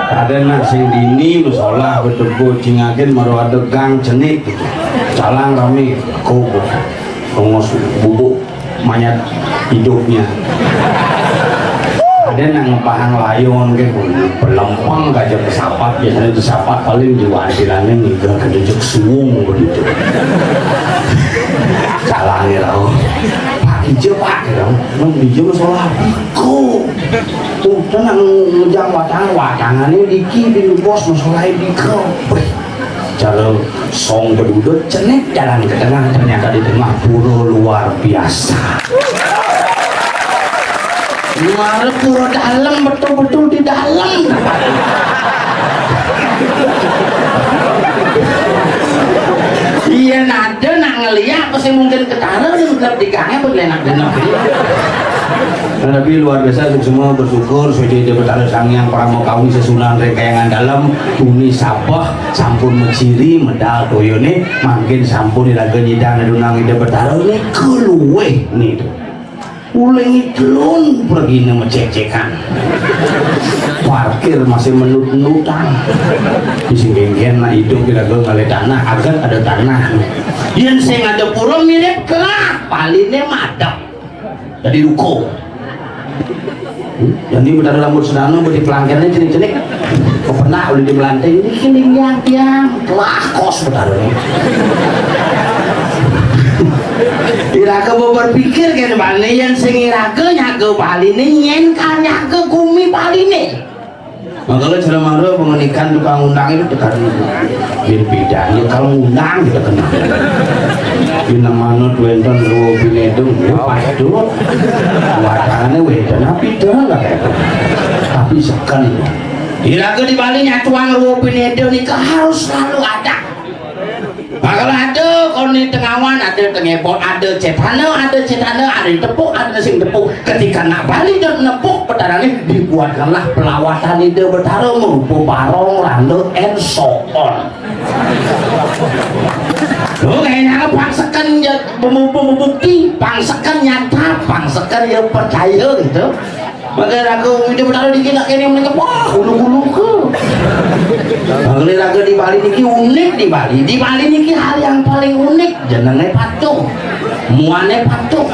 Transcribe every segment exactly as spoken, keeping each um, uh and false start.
Ada nak sing dini musola betul kucing agen maru ada gang cenik gitu. Calang rame kok bungos bubuk mayat hidupnya. Ada nak ngepahang layon ke pelempang kaja kesapat, biasanya kesapat paling jiwa hadirannya ngiga ke jejak suwung begitu. Calangnya lawan. Pak Ijo, Pak, gitu. Nang Ijo musola. Kok. Tuh, tenang ngejang wacangan, wacangannya diki di bos musola di ke. Wih, cara song bedudut cenik jalan ke tengah, ternyata di tengah pura luar biasa. Luar pura dalam, betul-betul di dalam. Iya, nada nak ngeliat pasti mungkin ketara, udah di gangnya apa enak benar. Nah, tapi luar biasa untuk semua bersyukur sudah ada bertaruh sang yang para mau kawin sesunan rekayangan dalam tuni sabah sampun menciri medal toyone mangkin sampun iraga nyidang dunang ida bertaruh ini keluweh nih tuh. Uling telun pergi nama cek-cekan. Parkir masih menut-nutan. Di sini nak hidup iraga ngalih tanah, agat ada tanah. Yen sing ada pura mirip kelak, paline madep. Jadi ruko. Hmm? Jadi betara rambut sedana beri pelangkirnya cenik-cenik. Kepenak udah di melanting ini kiling yang tiang. Wah, kos betara ini. Iraga mau berpikir kan bane yang sing iraga nyaga Bali ini nyen kan nyaga kumi Bali ini. Makanya cara mara pengenikan tukang undang itu tekan itu. Bin bidang ya kalau undang kita kena. Bin manut wenten ruwa binedung ya padu. Wacangannya wenten tapi dah lah kayak itu. Tapi seken. Iraga di Bali nyatuang ruwa binedung itu harus selalu ada. Bakal ada kone tengawan, ada tengepot, ada cetana, ada cetana, ada tepuk, ada sing tepuk. Ketika nak Bali dan nepuk petarane dibuatkanlah pelawatan ide betara merupa barong, randa, and so on. Lo kayaknya apa pangsekan ya pemukti, pangsekan nyata, pangsekan ya percaya gitu. Maka raga Ida Betara dikit nak kene menengah wah ulu-ulu ke. Maka raga di Bali niki unik di Bali. Di Bali niki hal yang paling unik. Jenenge patuh, muane patuh,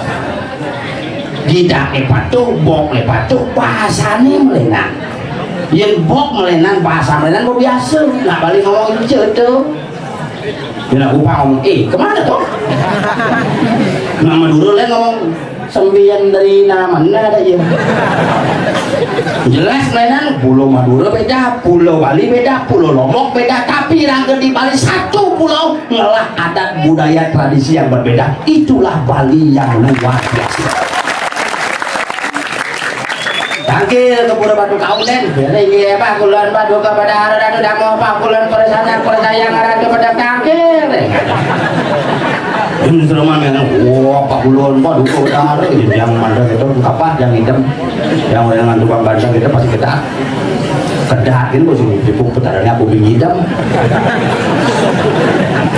gidake patuh, boke patuh, bahasane melenan. Yen bok melenan, bahasa melenan mau biasa. Nak Bali ngomong itu tuh. Dia nak upah ngomong, eh kemana tuh? Nak Madura lain ngomong Sembian dari nama mana ada ya. Jelas mainan Pulau Madura beda, Pulau Bali beda, Pulau Lombok beda, tapi raga di Bali satu pulau ngelah adat budaya tradisi yang berbeda. Itulah Bali yang luar biasa. Tangkil ke Pura Batu Kaulen, ini apa kulon Batu kepada Ratu Damo apa kulon perasaan percaya ngarang kepada tangkil. Ini seruman yang wah Pak Kulon Pak Duko Betara yang mandor itu kapan yang hitam yang orang tukang bandeng kita pasti kedak kedak ini bos ini tipu putarannya aku bing hitam.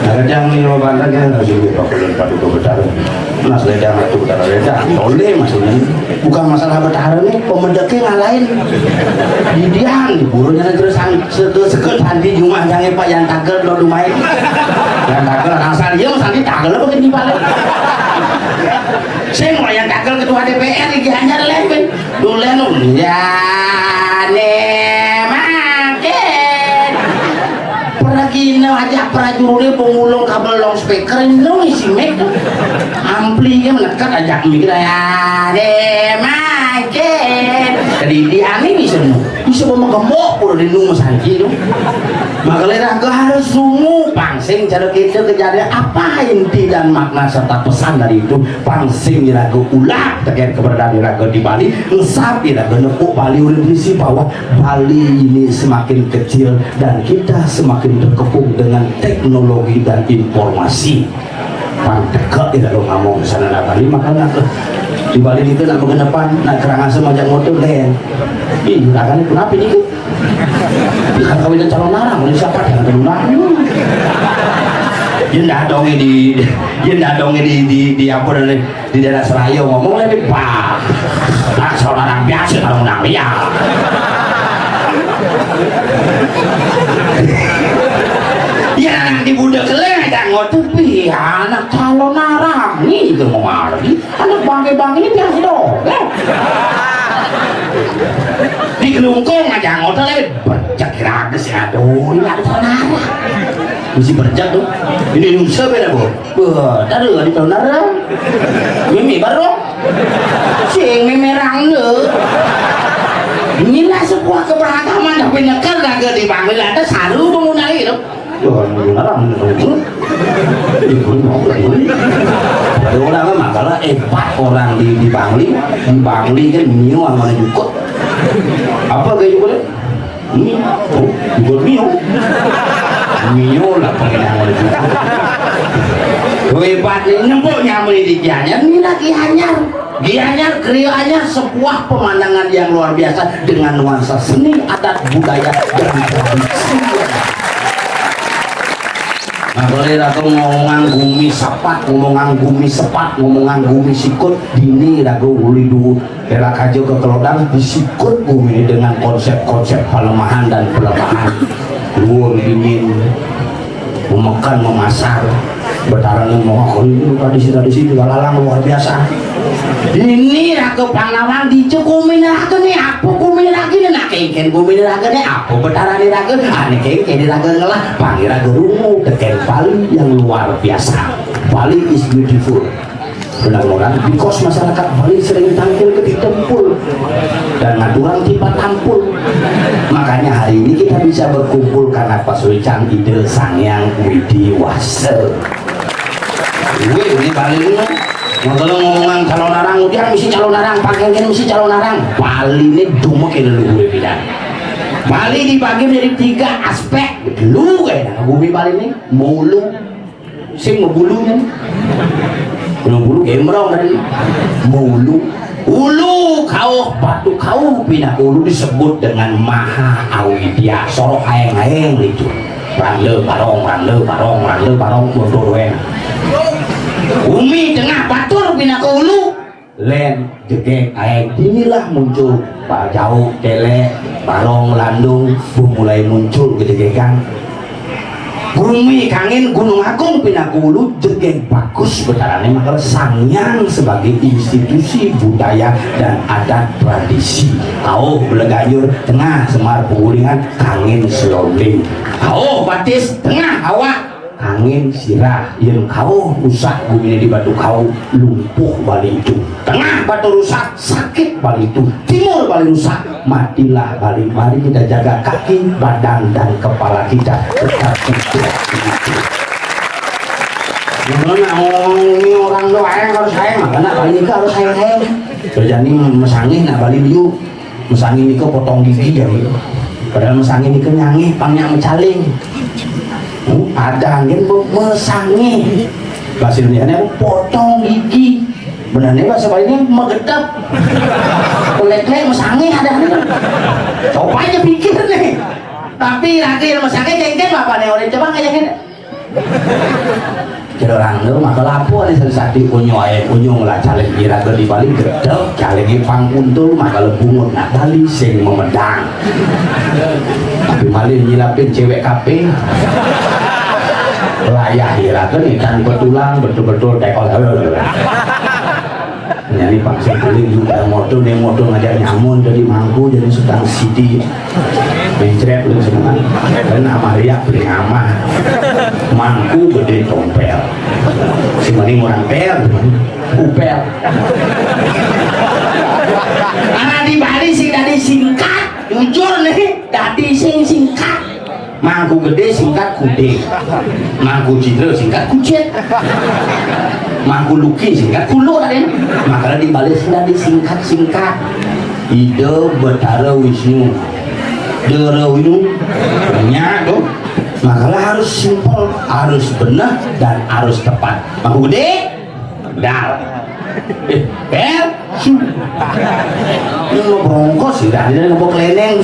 Nah, yang ini bandeng kan harus ini Pak Kulon Pak Duko Betara. Nah, selendang Ratu Betara selendang tole maksudnya. Bukan masalah betara nih, pemedeknya ngalahin. Didian, burunya terus sang- Setu sekut santi jumah jange Pak yang tagel lo dumai. Yang tagel asal dia santi tagel apa gini paling. Sing yang tagel ketua D P R iki hanya lempeng. Dulen ya ne makin. Peragina aja prajurune pemulung kabel loudspeaker itu isi mic tuh. Ampli dia menekat aja mikir ya ne makin. Jadi dia ini bisa bisa mau gemuk udah di rumah sakit tuh. Makanya raga harus sungu pangsing cara kita kejadian apa inti dan makna serta pesan dari itu pangsing raga ulah terkait keberadaan raga di Bali ngesap raga nepuk Bali udah berisi bahwa Bali ini semakin kecil dan kita semakin terkepung dengan teknologi dan informasi. Pang tegak ya kalau ngomong sana nak Bali makan nak di Bali itu nak mengenapan nak kerangan semacam motor lain. Ih, rakan kenapa ini tuh? Ih, kan kawin calon larang, ini siapa yang terlunak? Dia ndak dong di, dia ndak dong di di di apa namanya? Di daerah Seraya ngomong lebih, bah, nah, saudara biasa kalau menang ya. Ya, anak di budak keleng aja ngotot, pi, anak calon arang nih itu mau mari. Anak bangke-bangke ini biasa dong. Di kelungkung aja ngotot lebih bercak rages, aduh, ini ada saudara. Mesti bercak tuh. Ini nusa beda, Bu. Wah, taruh di tahun nara. Mimi baru. Sing mimi rangde. Inilah sebuah keberagaman, tapi nekar raga di Bangli ada saru bangun hari itu. Wah, ini nara menurut. Ada orang mah kalau empat orang di, di Bangli, di Bangli kan mio sama jukut. Apa kayak jukut? Mio, oh, bukan mio. Mio lah pakai nama itu. Hebat nih, nyempuk nyamuk di Gianyar, ini lagi Gianyar. Gianyar, Krianyar, sebuah pemandangan yang luar biasa dengan nuansa seni, adat, budaya, dan tradisi. Nah, boleh aku ngomongan gumi sepat, ngomongan gumi sepat, ngomongan gumi sikut, dini ragu uli dulu. Elak aja ke kelodang, disikut bumi ini dengan konsep-konsep pelemahan dan pelemahan. Luar dingin, memekan, memasar, betarane mau aku ini tadi sih, tadi sih, lalang luar biasa. Ini raga Pangawan di kumi neraka nih, apa kumi neraka nih, nak kengken kumi neraka nih, apa betarane raga, ane kengken raga ngelah, panggil raga rungu, teken Bali yang luar biasa. Bali is beautiful. Benar orang, because masyarakat Bali sering tangkil ke di tempul dan ngaturan tiba tampul. Makanya hari ini kita bisa berkumpul karena pasuican ide Sang Hyang Widi Wasa. Wih, ini Bali ini. Mau tolong ngomongan calon arang, udah mesti calon arang, pakaian mesti calon arang. Bali ini dumuk ya leluhur kita. Bali dibagi menjadi tiga aspek. Lu kayak bumi Bali ini, mulu, sing mebulunya. Belum bulu gembrong tadi. Mulu. Ulu kauh, batu kauh, pinaka ulu disebut dengan Maha Awidya. Soroh aeng-aeng itu. Randa barong, randa barong, randa barong, mundur wen. Bumi tengah batur pinaka ulu. Len, jegeg, aeng, inilah muncul Bajau, Telek, Barong, Landung, mulai muncul kejegegan. Bumi Kangin Gunung Agung pinaka ulu, jegeg bagus betarane maka Sang Hyang sebagai institusi budaya dan adat tradisi. Kauh Beleganjur, tengah Semar Penggulingan, Kangin Selonding. Kauh Batis, tengah awak. Kangin sirah, yen kauh usah gumine di batu kauh, lumpuh Bali itu. Tengah batu rusak, sakit Bali itu. Timur Bali rusak, matilah Bali. Mari kita jaga kaki, badan, dan kepala kita tetap hidup. Nah, ngomong ini orang tuh, aeng harus aeng, makanya Bali itu harus aeng-aeng. Terjadi mesangih, nah, Bali dulu. Mesangih nika potong gigi ya. Padahal mesangih nika nyangih, pang nyak mecaling. Hmm, ada angin bu, mesangih. Bahasa Indonesia potong gigi. Benar nih bahasa Bali ini megedep. Lek-lek mesangih ada nih. Coba aja pikir nih. Tapi lagi mesangih jengkel apa nih? Orang coba ngejengkel. Kira orang lu maka lapor nih satu-satu unyu ae unyu lah caleg iraga di Bali gedeg, caleg pang kuntul maka lebungut nak Bali sing memedang. Tapi malih nyilapin cewek kape. Layah iraga nih tanpa tulang betul-betul tekol. Nyari paksa keliling juga motor, nih motor ngajak nyamun dari mangku jadi sedang sidi. Mencret lu semua. Dan amah liak beli amah. Mangku gede tompel. Si mani orang pel. Upel. Anak di Bali sing tadi singkat, jujur nih, tadi sing singkat. Mangku gede singkat kude. Mangku cindra singkat kucit. Mangku luki singkat kulo tadi. Makanya dibalik singkat disingkat-singkat. Ida Betara Wisnu. Dara Wisnu. Banyak tuh. Makanya harus simpel, harus benar dan harus tepat. Mangku gede. Dal. Eh, bel. Ini mau berongkos sih, dah. Ini mau keleneng.